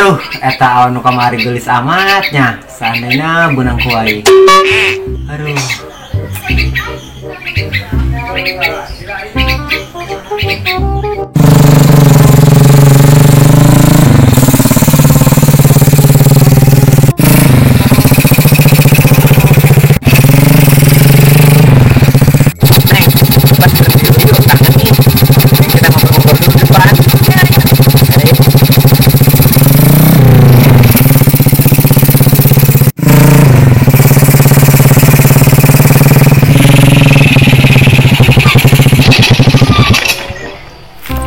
Aduh, eta awan nu kamari geulis amatnya. Seandainya beunang ku aing. Aduh. Neng, pas berhenti dulu, kangen nih. Kita ngobrol-ngobrol dulu di depan. Ayo.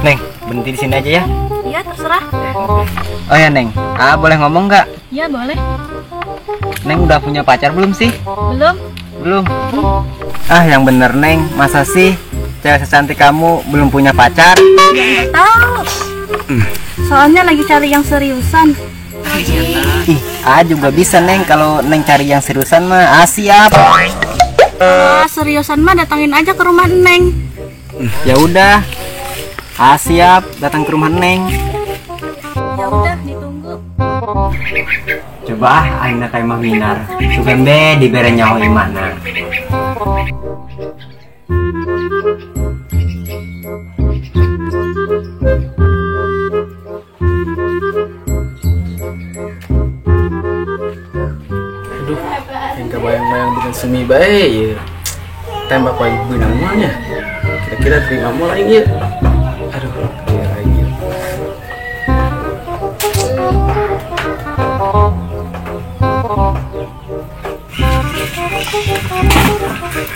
Neng, berhenti di sini aja ya. Iya, terserah. Oh ya, Neng. Ah, boleh ngomong nggak? Iya, boleh. Neng udah punya pacar belum sih? Belum. Belum. Ah, yang bener, Neng. Masa sih cewek secantik kamu belum punya pacar? Ya, nggak tahu. Soalnya lagi cari yang seriusan. Ih, ah juga bisa, Neng. Kalau Neng cari yang seriusan mah, ah siap. Ah, seriusan mah datangin aja ke rumah Neng. Ya udah. Ah siap, datang ke rumah Neng. Ya udah, ditunggu. Coba ah, aing ka imah Minar. Sugan be dibere nyaho imahna. Aduh, yang kebayang-bayang dengan semi bae ya. Tembak wae beunang mah nya. Kira-kira terima moal aing ieu. Aduh, kira aing ieu.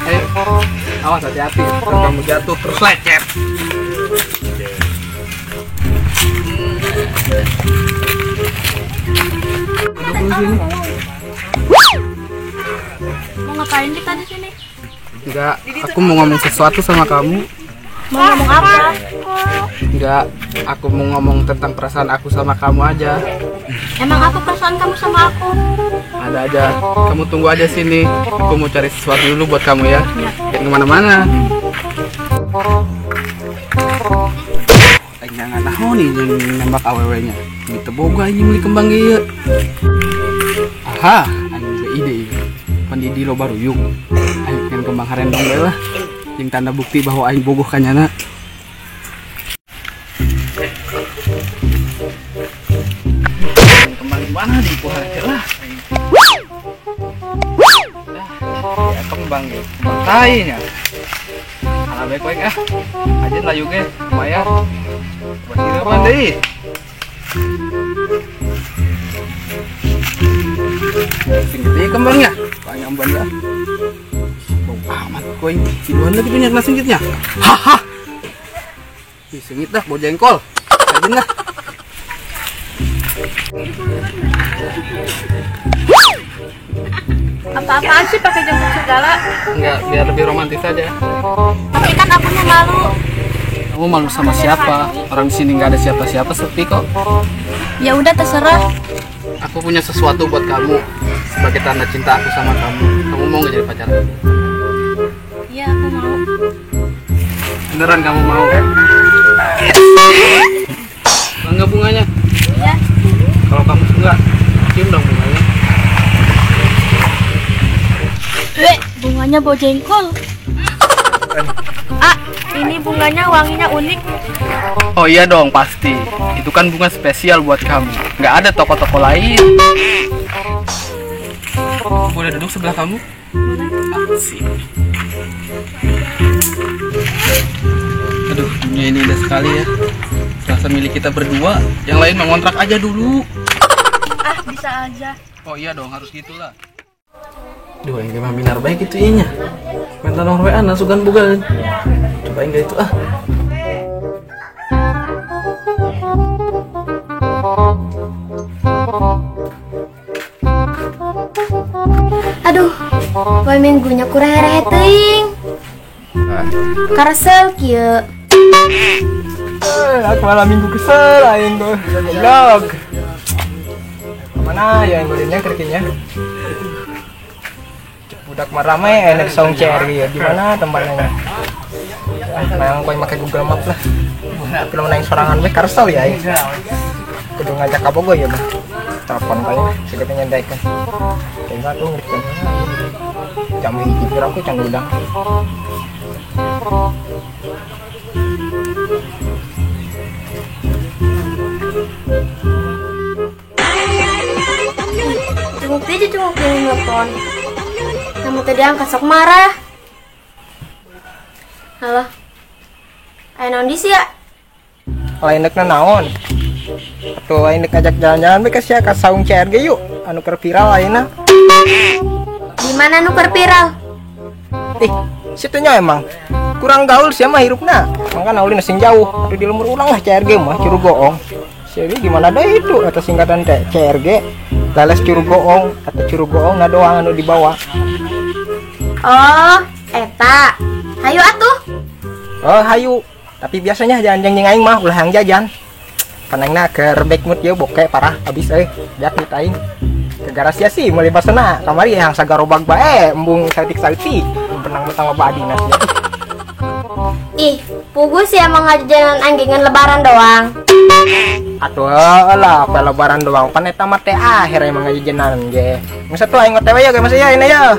Ayo, awas hati-hati, kalau kamu jatuh terus lecet. Duduk dulu sini. Mau ngapain kita di sini? Enggak, aku mau ngomong sesuatu sama kamu. Mau ngomong apa? Enggak, aku mau ngomong tentang perasaan aku sama kamu aja. Emang apa perasaan kamu sama aku? Ada aja, kamu tunggu aja sini. Aku mau cari sesuatu dulu buat kamu ya. Jangan kemana-mana. Jangan tahu nih yang nembak aww-nya. Gitu boga ini beli kembang ieu. Aha, aing boga ide ieu. Pan di lo baru yuk. Aing pengen kembang harendong bae lah. Yang tanda bukti bahwa aing bogoh ka nyana. Kembang di mana di pohon lah. Ya kembang ya, kembang tai nya. Alah baik-baik ah. Aja layu ge, lumayan. Buat hidupan deui. Sing gede kembangnya, banyak banget. Bau amat koi. Siduan lagi punya kena singkitnya. Haha. Ih, sengit dah, bau jengkol. Aja lah. Apa-apaan sih pakai jemput segala? Enggak, biar lebih romantis aja. Tapi kan aku mau malu. Kamu malu sama siapa? Orang di sini nggak ada siapa-siapa, sepi kok. Ya udah terserah. Aku punya sesuatu buat kamu sebagai tanda cinta aku sama kamu. Kamu mau nggak jadi pacar aku? Iya, aku mau. Beneran kamu mau? Bangga bunganya? Iya. Kalau kamu suka, cium dong bunganya. Bunganya bau jengkol. Ah, ini bunganya wanginya unik. Oh iya dong, pasti. Itu kan bunga spesial buat kamu. Nggak ada toko-toko lain. Boleh duduk sebelah kamu? Boleh. Asik. Aduh, dunia ini indah sekali ya. Serasa milik kita berdua. Yang lain mengontrak aja dulu. Ah, bisa aja. Oh iya dong, harus gitulah. Duh, yang mah minar baik itu inya. Minta nomor WA nasukan bukan. Cobain enggak itu ah. Aduh, poe minggunya kurang herehe teuing. Karesel kieu. Aku malam minggu kesel aing tuh. Goblok. Mana ya yang golenya kerkinya? Budak mah rame enak song ceri ya. Di mana tempatnya? Ah, nang kowe make Google Maps lah. Tapi lamun aing sorangan we karesel ya aing. Kudu ngajak ka Bogo ya mah. Telepon kayaknya segera nyendaikeun. Kayaknya tuh ngerti. Jam hiji aku can udang. Cunguk aja cunguk yang nelpon. Kamu tadi angkat sok marah. Halo. Ayo naon di sia? Lain dek naon? Atuh aing dek ajak jalan-jalan bae ka sia ka saung CRG yuk, anu keur viral ayeuna. Di mana nu keur viral? Ih, situnya emang kurang gaul sia mah hirupna. Mangkana ulin sing jauh, atuh di lemur urang lah CRG mah Curugoong. Sia gimana deui itu atau singkatan teh CRG, Leles Curugoong atau Curugoong na doang anu dibawa. Oh, eta. Hayu atuh. Oh, hayu. Tapi biasanya jalan jeung aing mah ulah yang jajan. Panangna keur back mood ieu bokeh parah abis euy. Lihat duit aing. Gegara sia sih meuli basena. Kamari yang sagarobag bae embung saeutik-saeutik. Benang-benang loba adina sia. Ih, pugu sih emang ngajajanan anggengan lebaran doang. Atuh lah, apa lebaran doang pan eta mah teh akhir emang ngajajanan ge. Geus atuh aing OTW ya ge masih ya ini ya.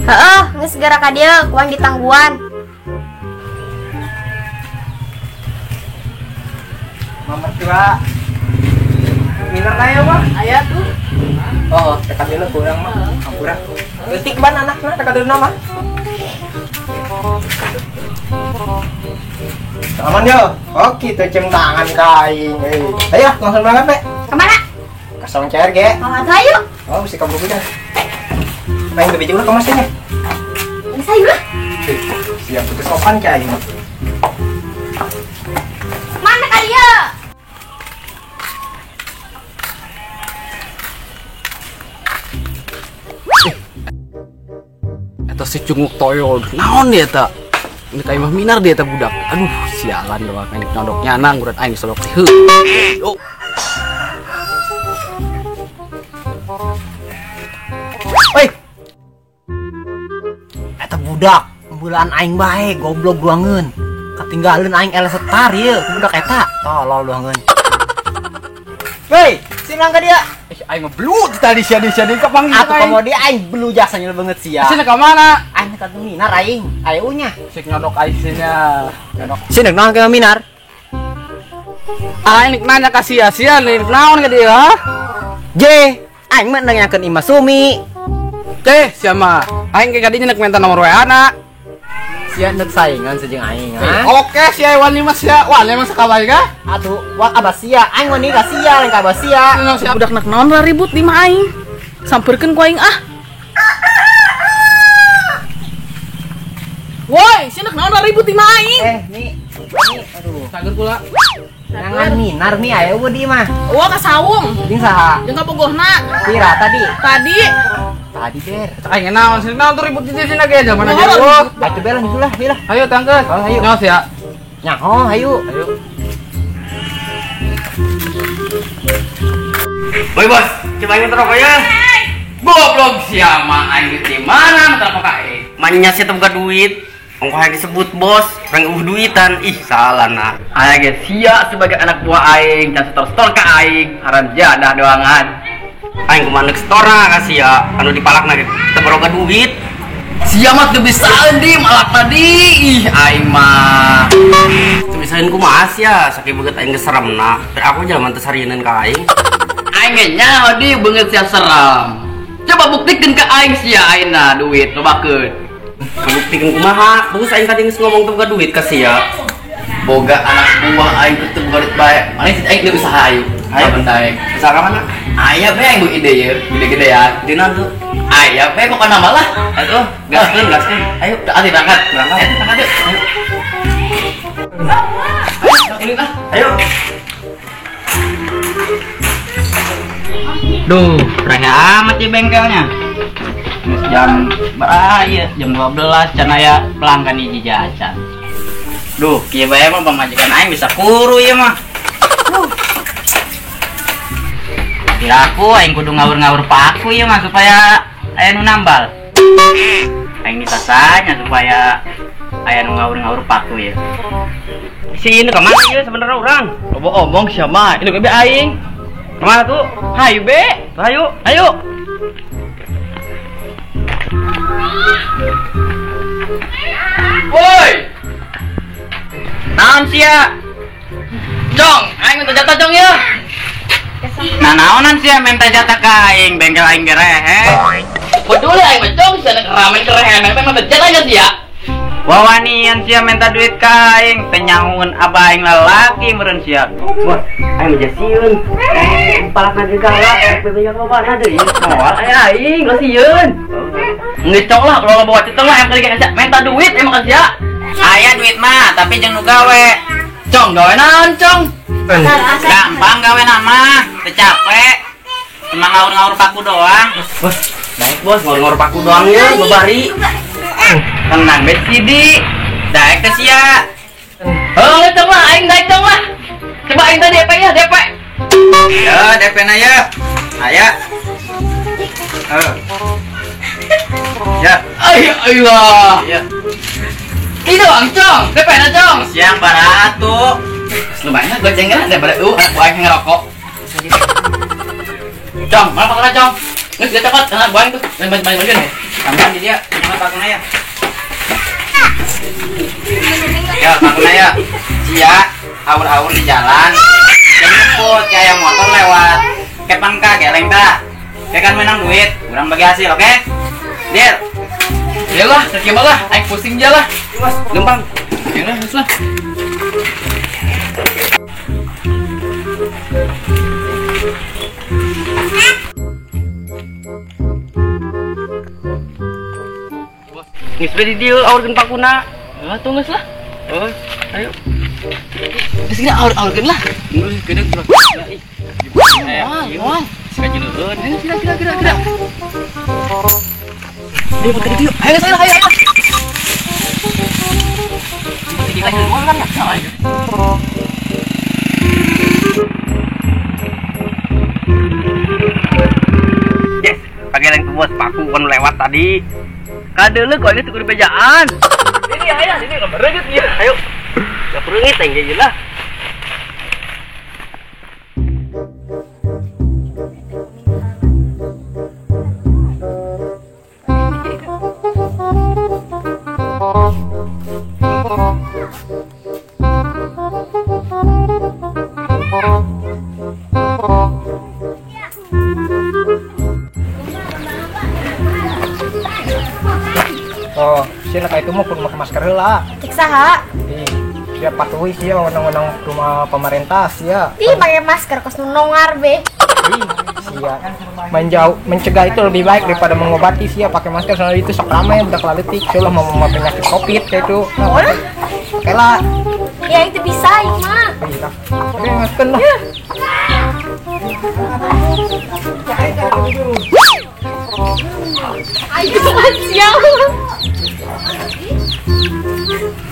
Heeh, geus segera ka dieu, kuang ditangguan. Mama tua. Minor aya mah? Aya tuh. Oh, teka dulu kurang mah. Ampura. Leutik ban anakna teka dulu mah. Aman yo. Oke, tuh cium tangan ka aing. Ayo, langsung berangkat, Pe. Kemana? Ke saung CRG. Oh, atuh ayo. Oh, mesti kabur udah. Main lebih jauh lah kemasnya. Bisa yuk lah. Siap, itu sopan ka aing. Mana kali ya? Eta si cunguk toyol, naon dia ta? Ini kayak mah minar dia ta budak. Aduh, sialan doang aing nyodok nyanang urat aing sodok teh. Heuh. Oi. Eta budak, bulan aing bae goblok duangeun. Ketinggalan aing elesetar ieu budak eta. Tolol duangeun. Hei, sinang ka dia. Aing mah belut tadi sia di kapanggih. Atuh komo di aing belu jasanya banget sia. Sina ka mana? Aing ka minar aing. Ayo nya. Sik nyodok aing sia. Nyodok. Sina naon ka minar? Aing nanya ka sia, sia naon ka dia, ha? J, aing mah nanyakeun Ima Sumi. Teh, sia mah. Aing ke kadinya nek minta nomor WA na. Sia nek saingan sejeng aing, ha? Oke, sia wani mah sia. Wani mah sakabay ka? Atuh, wak abah sia, aing wani ka sia, lain ka abah sia. Budak nek naon lah ribut di mah aing. Samperkeun ku aing ah. Woi, sia nek naon lah ribut di mah aing. Nih, aduh. Sager kula. Nangan minar mi aya eueuh di mah. Wah, ka saung. Jeung saha? Jeung ka bogohna. Pira tadi? Tadi. Tadi ber. Aing naon sih naon tuh ribut di sini ge zaman aja. Oh, atuh bela lah, lah. Ayo tangkeus. Oh, ayo. Nyos ya. Nyaho, ayo. Ayo. Woi bos, coba ingin terok ya. Goblok siapa aing di mana terok ka aing? Manya sih teu boga duit. Ongkoh yang disebut bos, orang duitan. Ih, salah nah. Aya ge sia sebagai anak buah aing, can setor-setor ka aing, haram jadah doangan. Aing kumaha neuk setora ka sia, anu dipalakna ge teu boga duit. Sia mah teu bisaeun di malak tadi. Ih, aing mah. Teu bisaeun kumaha sia, sakieu beungeut aing geus seremna. Teu aku jelema teu sarieun ka aing. Aing ge nyaho di beungeut sia serem. Coba buktikeun ka aing sia ayeuna duit lobakeun. Buktikan kumaha, bagus aing tadi geus ngomong teu boga duit ka sia. Boga anak buah aing teu boga duit bae. Mana sih aing teu usaha ayu. Ayo bentar. Usaha ka mana? Aya bae aing ide ieu, gede-gedean. Dina tuh. Aya bae pokona mah lah. Atuh, gaskeun, gaskeun. Ayo, atuh berangkat, berangkat. Ayo, berangkat yuk. Ayo. Ayo. Duh, rehe amat ya bengkelnya. Jam berapa ya? Jam 12 can aya pelanggan hiji jajan. Duh, kieu bae mah pamajikan aing bisa kuru ieu mah. Kira aku aing kudu ngawur-ngawur paku ieu mah supaya aya nu nambal. Aing disasanya supaya Aya nu ngawur-ngawur paku ya. Si ini kemana ya sebenarnya orang? Loba omong siapa? Ini be aing. Kemana tuh? Hayu be. Hayu. Ayo. Woi. Naon sia? Jong, aing minta jatah jong ya. Nah naonan sia minta jatah ka aing, bengkel aing gerehe. Peduli aing mah jong, sia keramen kerehe, minta jatah nya sia. Wawanian sia minta duit ka aing, teu nyahueun abah aing lalaki meureun sia. Wah, aing mah sieun. Palak na galak, bebenya loba deui. Moal aya aing, lo sieun. Ngecok lah, kalau bawa ceteng lah, yang kali kayak minta duit emang kan sia. Aya duit mah, tapi jeung nu gawe. Cong, gawe naon, Cong? Gampang gawe nama, teu capek. Cuma ngawur-ngawur paku doang. Bos, baik bos, ngawur-ngawur paku doang ya, babari. Tenang bet sidi. Daek teh sia. Heuh, cong lah, aing daek cong lah. Coba aing teh DP ya, DP. Ya, DP na ya. Aya. Heuh. Ya. Ay, ayolah. Ya. Ini doang, Cong. DP na, Cong. Siang baratu. Lumayan goceng lah daripada anak buah yang ngerokok. Cong, mana pakuna, Cong? Nges dia cepat, anak buah itu. Main bagian ya. Tambahan di dia, mana pakuna ya? Ya, pakuna ya. Sia, awur-awur di jalan. Jemput kayak motor lewat. Kepan ka geleng ta. Kayak kan menang duit, kurang bagi hasil, oke? Deal. Deal lah, terima lah, aing pusing aja lah. Bos, gampang. Ya lah, geus lah. Geus we di dieu aurkeun pakuna. Heeh, tuh geus lah. Heeh, ayo. Geus geus aur-aurkeun lah. Geus geudeung. Wah, wah. Sira jeuleun. Ayo sira sira sira sira. Ayo pakai dieu. Ayo geus ayo ayo. Yes, pakai yang bos paku kan lewat tadi. Kadeuleuh kok ini tukur bejaan. Ini ayo, ini bereut ya. Ayo. Ya perungit teh lah. Oh, sia nak itu mah kudu make masker heula. Cek saha? Ih, sia patuhi sia undang-undang rumah pemerintah sia. Ih, pakai masker kos nu nongar be. Ih, sia. Menjauh, mencegah itu lebih baik daripada mengobati sia pakai masker soalnya itu sok ramai budak laletik sia lah mau penyakit Covid kayak itu. Oh lah. Oke lah. Ya itu bisa ieu mah. Iya. Oke, masker lah. Ayo siang.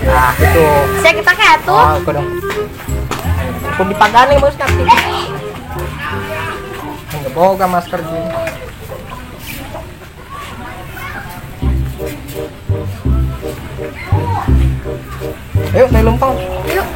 Nah, itu. Saya kita kayak tuh. Oh, aku dong. Pun dipagani bos nanti. Enggak boga masker gini. Ayo, saya lumpang. Yuk.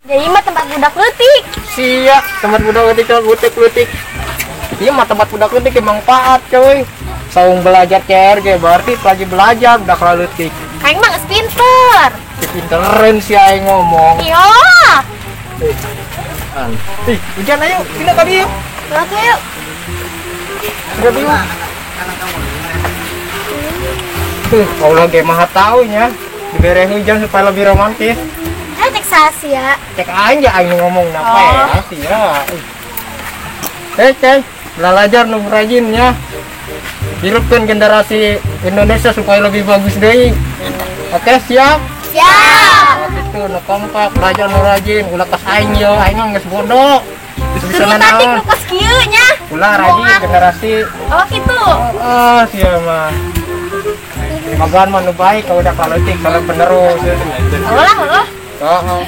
Jadi mah tempat budak leutik. Sia, tempat budak leutik, tempat budak leutik. Iya mah tempat budak leutik emang manfaat coy. Saung belajar CRG berarti lagi belajar budak leutik. Aing mah geus pinter. Pinterin si aing ngomong. Iya. Ih, hujan ayo, pindah tadi yuk. Oke yuk. Sudah yuk. Tuh, Allah ge maha tahu nya. Dibere hujan supaya lebih romantis. Cek sasi ya. Cek aja aing ngomong napa ya sih ya. Cek, belajar nu rajin ya. Hirupkeun generasi Indonesia supaya lebih bagus deui. Oke, siap? Siap. Itu nu kompak, belajar nu rajin, ulah kas aing yo, aing mah geus bodoh. Tadi nu kos kieu nya. Ulah rajin generasi. Oh gitu. Heeh, sia mah. Magan mah nu baik kalau udah leutik kalau penerus. Ulah, ulah. Heeh.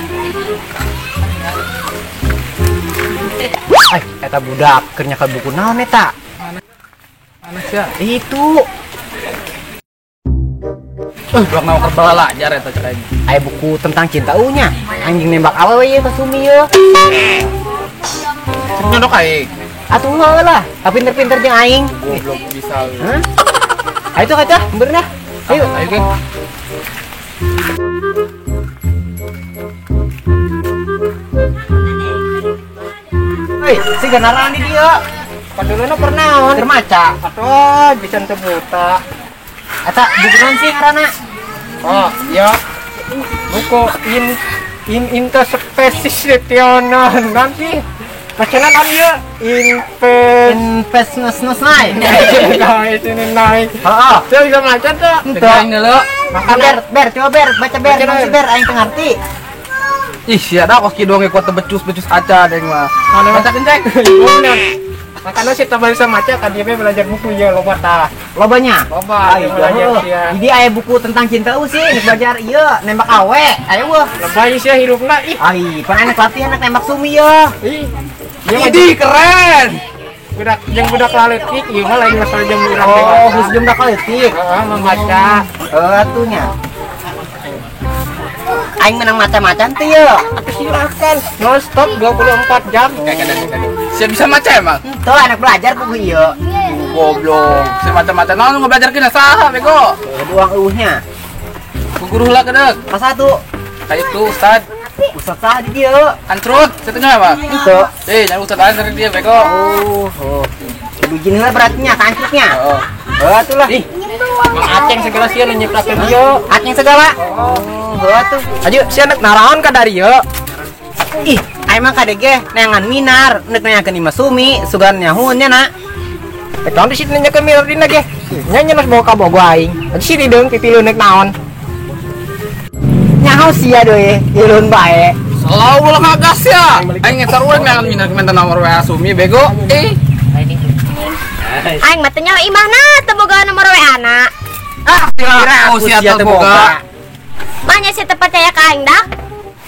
Ay, eta budak keur nyekel buku naon eta? Mana sia? Itu. Budak naon keur belajar eta cek aing. Aya buku tentang cinta nya. Anjing nembak awewe ieu ka Sumi ieu. Cek nyodok aing. Atuh heuh lah, tapi pinter-pinter jeung aing. Goblok bisa. Hah? Ayo tuh kaca, bener dah. Ayo, ayo geng. Hei, si ganaran di dia. Paduluna pernah on maca. Atuh, bisa teu buta. Eta buku naon sih ngaranna? Oh, iya. Buku in interspecies tionon nanti. Bacaan an ieu Investment nah, itu naik. Heeh. Saya bisa maca tuh. Henteu. Makan ber, ber, coba ber, baca ber, naon sih ber, aing teu ngarti. Ih, sia dah kos kieu doang kuat becus-becus aca deng mah. Mana baca kenceng. Makanya sih tambah bisa maca kan dia belajar buku ya loba tah. Lobanya? Loba, belajar sia. Jadi aya buku tentang cinta sih, nek belajar ieu nembak awe. Ayo weuh. Lebay sia hirupna ih. Ai, pan anak latihan anak nembak Sumi ye. Ih. Ini keren. Budak jeung budak laletik ieu mah lain masalah jeung urang teh. Oh, khusus jeung budak laletik. Heeh, membaca. Heuh atuh nya. Aing menang maca-macan teh ye. Atuh silakan. Non stop 24 jam. Siap bisa maca emang? Henteu anak belajar buku ieu. Goblok. Siap maca-maca naon nu belajarkeun saha bego? Doang eueuhnya. Ku guru heula kedeuk. Kelas 1. Ka itu Ustad. Ustad saha di dieu? Antrut, satunya apa? Henteu. Eh, jangan Ustad aja dari dia bego. Oh, oh. Kudu jin heula berarti nya ka antrutnya. Heeh. Heuh atuh lah. Ih. Mang Aceng segala sia nu nyiptakeun ieu. Aceng segala? Oh, heuh atuh. Ayo sia nek naraon ka dari ieu? Ih, aing mah kadege neangan minar, nek nanyakeun imah Sumi, sugan nyahuun nya na. Rek naon di situ nanyakeun minar dina ge? Nya nya bawa ka bogo aing. Atuh si hideung pipileun nek naon. Nyaho sia deui, ilun bae. Selalu ulah ngagas ya. Aing ngecar urang neangan minar minta nomor WA Sumi bego. Eh. Aing mah teh nyaho imahna teu boga nomor WA-na. Ah, kira sia teu boga. Manya sia teu percaya ka aing dak?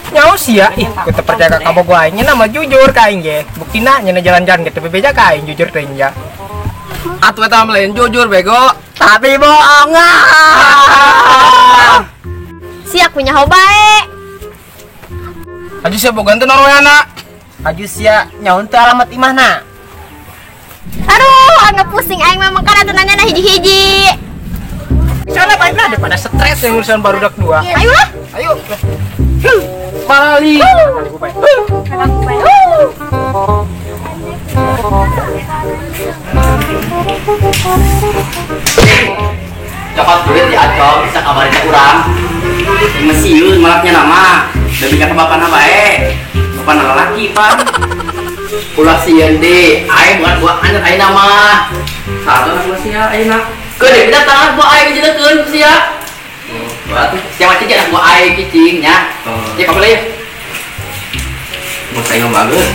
Nyaho sia, ih, ku teu percaya ka kabogo aing nya mah jujur ka aing ge. Buktina nya jalan-jalan ge teu bebeja ka aing jujur teh nya. Atuh eta mah lain jujur bego. Tapi bohong ah. Sia ku nyaho bae. Aju sia boga teu nomor WA-na. Aju sia nyaho teu alamat imahna. Aduh, anggap pusing aing mah mangkana atuh nanya hiji-hiji. Sana bae lah daripada stres yang urusan barudak dua. Ayo lah. Ayo. Bali. Cokot duit di Acong bisa kabarin ke urang. Mesiun malaknya nama. Lebih ka bapana bae. Bapana lalaki pan. Ulah sieun deui, aing bukan buah anyar ayeuna mah. Satu anak buah sia ayeuna. Keun kita tangan buah aing jelekeun sia. Wah tuh, sia mah cicing anak buah aing cicing nya. Ya kabel ieu. Bos aing mah bagus.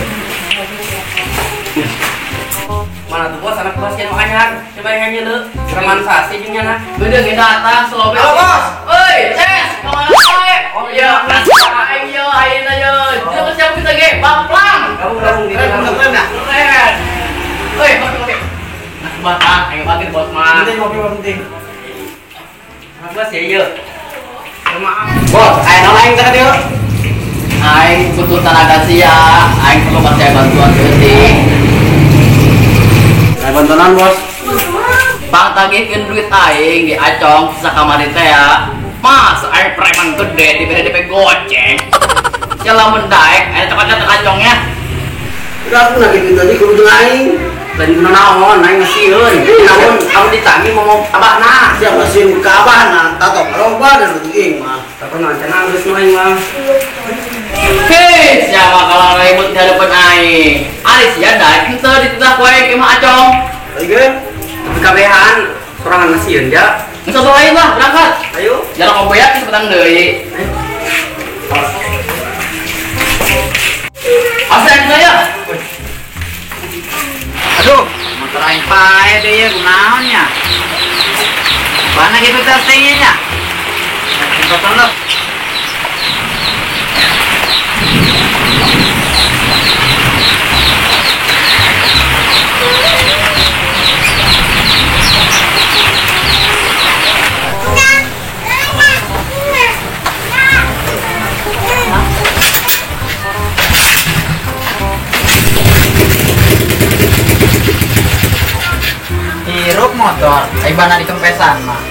Mana tuh bos anak bos yang anyar, coba yang nyele. Reman sasi jeung nyana. Geudeung ge datang selobe. Halo bos. Euy, Ces, ka mana wae? Oh iya, aing ieu ayeuna ye. Jeung siap kita ge, baplang. Kamu langsung di keren. Keren. Euy, oke oke. Nah, batang aing bagir bos mah. Penting kopi penting. Anak bos ya ieu. Bos, aing naon aing teh dieu? Aing butuh tenaga sia, aing perlu bantuan leutik. Aing bantuan bos. Bang tagihkeun duit aing di Acong sakamari teh ya. Mas, aing preman gede dibere DP goceng. Sia lamun daek, aing cokot teh Acongnya. Udah aku nagih duit tadi kudu jeung aing. Lain guna naon, aing ngasieun. Naon kamu ditagih mau abahna. Siap ngasieun ka abahna, tatok loba dan aing mah. Tapi naon cenah geus nu aing mah. Hei, siapa kalau ribut di hadapan aing? Ari sia daek henteu dititah ku aing ke imah Acong. Aing ge tapi kabehan sorangan ngasieun ja. Geus atuh aing lah, berangkat. Ayo. Jalan koboyak cepetan deui. Ayo. Asa saya. Bae deui ieu kunaon nya. Mana gitu teh nya? Telepon lo. Hirup motor, ibana di kempesan mah.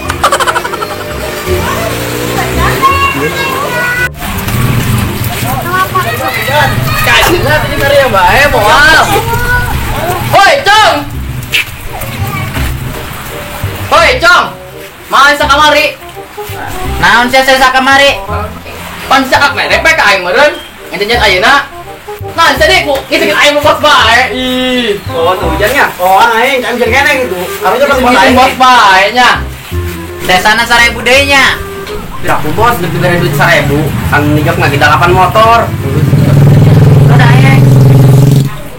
Kajina tadi karya bae moal. Hoi, Cong. Hoi, Cong. Main sakamari. Naon sia sakamari? Pan cakak merek bae ka aing meureun. Ngejejet ayeuna. Nah, jadi ku ngisengin aing bos bae. Ih, oh tuh hujannya. Oh, aing aing hujan kene gitu. Harusnya pas bos aing. Bos bae nya. Desana 1000 deui nya. Piraku bos lebih dari duit 1000. Kan nigap ngagidalapan motor. Udah aing.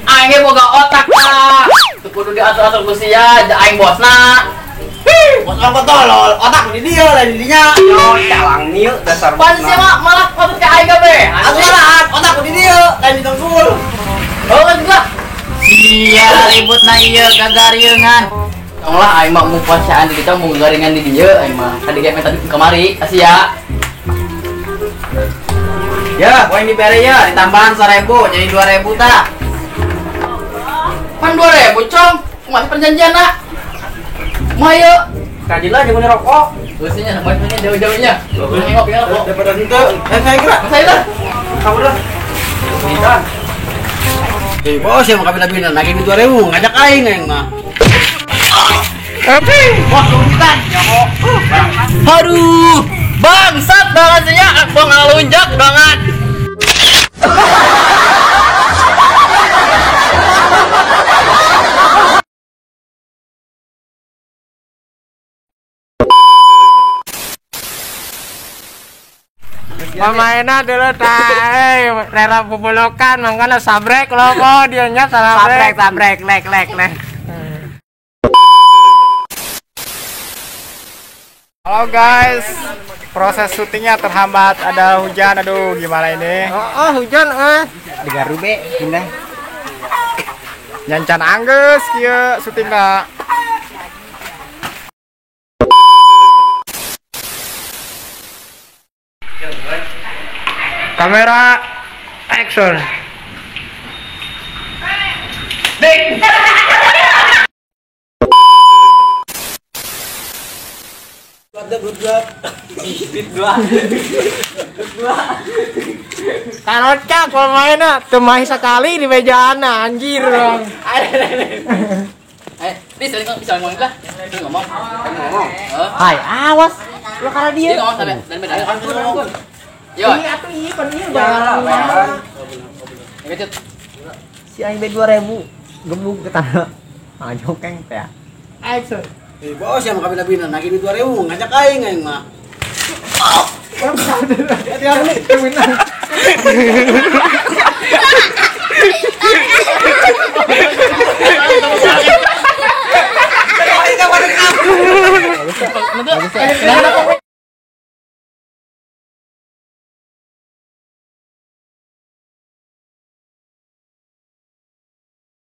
Aing ge boga otak tah. Teu kudu diatur-atur ku sia, aing bosna. Bos orang tolol, otak di dia lain di dinya. Yo, calang nieu dasar. Pan sia mah malah patut ka aing kabeh. Atuh lah, otak di dia lain di tengkul. Oh, kan juga. Sia ribut na ieu gagariungan. Tong lah aing mah mau puasaan di kita mau garingan di dieu aing mah. Tadi ge minta duit kamari, kasih ya. Ya, poin dibere ya, ditambahan 1000 jadi 2000 tah. Pan 2000, Cong. Kumaha perjanjian nak? Mayo. Kaji lah jangan rokok. Usinya namanya jauh-jauhnya. Nengok ya rokok. Daripada henteu. Saya kira. Saya lah. Kamu lah. Bisa. Bos yang kami lebih nagih 2000 ngajak aing aing mah. Tapi bos lunjutan. Aduh, bangsat banget sih ya, aku ngalunjak banget. Pemainnya dulu tah, rera bubulukan, makanya sabrek logo dia nya sabrek, sabrek, lek, lek, lek. Halo guys, proses syutingnya terhambat, ada hujan, aduh gimana ini? Oh, hujan Di Garube, pindah. Nyancan angges, kieu syuting kak. Kamera action. Ding. Karocak pemainnya temahi sekali di mejaan anjir. Bisa bisa ngomong lah. Ngomong. Ngomong. Hai, awas. Lu karena dia. Ngomong sampai dan beda. Yo. Ini atuh ieu pan ieu barang. Si aing be 2000 gebuk ke tanah. Ajo keng teh. Action. Bos yang kami lebih nagih 2000 ngajak aing aing mah. Hati-hati.